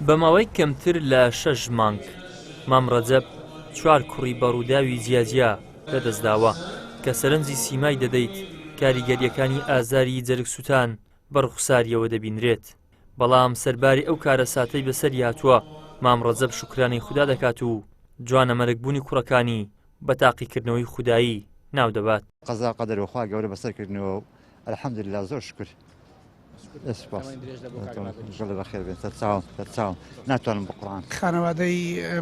بە ماوەی کەمتر لە شەش مانگ، مام ڕەجەب چوار کوڕی بە ڕووداوی جیاجیا لەدەستداوە، کە سەرنجی سیمای دەدەیت کاریگەرییەکانی ئازاری جەرگسووتان بە ڕوخساریەوە دەبینرێت، بەڵام سەرباری ئەو کارەساتەی بەسەری هاتووە، مام ڕەجەب شوکرانەی خودا دەکات و جوانەمەرگبوونی کوڕەکانی بە تاقیکردنەوەی خودایی ناودەبات. قەزا قەدەر و خوا گەورە بەسەر کردنەوە و الحمدللە زۆر شکر سپاس بەڵێ بەخێر بێن سەرچاوم سەرچاوم ناتوانم بقڕان. خانەوادەی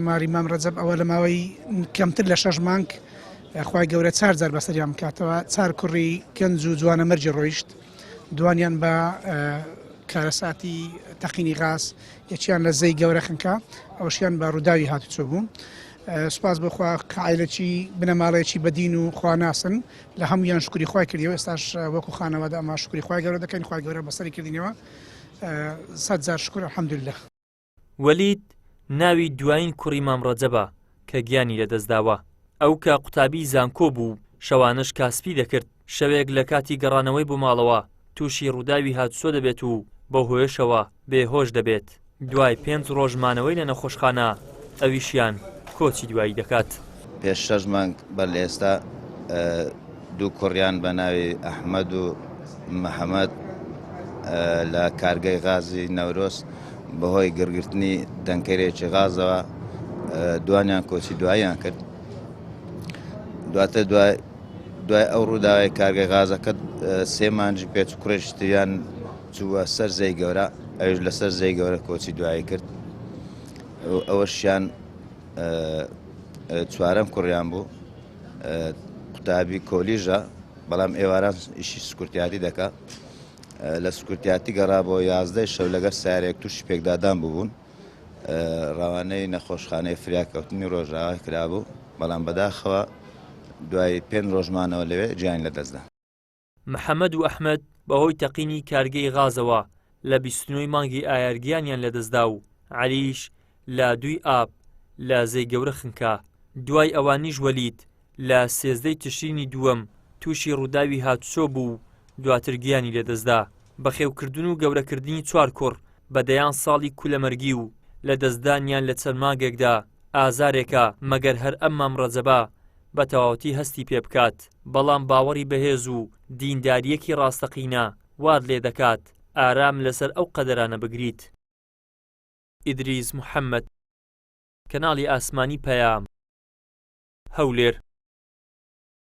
ماری مام ڕەجەب ئەوە لە ماوەی کەمتر لە شەش مانگ خوای گەورە چار جار بەسەریان بکاتەوە چار کوڕی گەنج و جوانە مەرگی ڕۆیشت دوانیان بە کارەساتی تەقینی غاز یەکیان لە زەی گەورە خنکا ئەوشیان بە ڕووداوی هاتوچۆ بوو سوپاس بۆ خوا کە عیلەکی بنەماڵەیەکی بەدین و خواناسن لە هەموویان شکری خوای کردیەوە ئێستاش وەکو خانەوادە ئەمە شکری خوای گەورە دەکەین خوای گەورە بەسەری کردینەوە سەد جار شکر الحمدلله. وەلید ناوی دوایین کوڕی مام ڕەجەبە کە گیانی لەدەستداوە، ئەو کە قوتابیی زانکۆ بوو و شەوانەش کاسپی دەکرد، شەوێک لە کاتی گەڕانەوەی بۆ ماڵەوە تووشی ڕووداوی هاتوچۆ دەبێت و بەو هۆیەشەوە بێ هۆش دەبێت، دوای پێنج ڕۆژ مانەوەی لە نەخۆشخانە ئەویشیان کۆچی دوایی دەکات. پێش شەش مانگ بەر لە ئێستا دوو کوڕیان بە ناوی ئەحمەد و محەمەد لە کارگەی غازی نەورۆز بەهۆی گڕگرتنی دەنکەرێکی غازەوە دوانیان کۆچی دواییان کرد. دواتر دوای دوای ئەو ڕووداوی کارگەی غازەکە سێ مانجی پێچ کوڕێکی تریان چووە سەر زێی گەورە ئەویش لەسەر زێی گەورە کۆچی دوایی کرد ئەوەشیان چوارەم کوڕیان بوو قوتابی کۆلیژە بەڵام ئێواران ئیشی سکورتیاتی دەکا لە سکورتیاتی گەڕا بۆ یازدەی شەو لەگەر سارێک تووشی پێکدادان ببوون ڕەوانەی نەخۆشخانەی فریاکەوتنی ڕۆژاوا کرابوو، بەڵام بەداخەوە دوای پێنج ڕۆژ مانەوە لەوێ گیانی لەدەستدا. محەمەد و ئەحمەد بەهۆی تەقینی کارگەی غازەوە لە 29 ی مانگی ئایار گیانیان لەدەستدا و عەلیش لە دووی ئاب لە زێی گەورە خنکا، دوای ئەوانیش وەلید لە 13 ی تشرینی دووەم تووشی ڕووداوی هاتوچۆ بوو و دواتر گیانی لەدەستدا. بەخێوکردن و گەورەکردنی چوار کوڕ بە دەیان ساڵی کولەمەرگی و لەدەستدانیان لە چەند مانگێکدا ئازارێکە مەگەر هەر ئەم مام ڕەجەبە بە تەواوەتی هەستی پێ بکات، بەڵام باوەڕی بەهێز و دیندارییەکی ڕاستەقینە وات لێدەکات ئارام لەسەر ئەو قەدەرانە بگریت. ئیدریس محەمەد، کەناڵی ئاسمانی پەیام، هەولێر.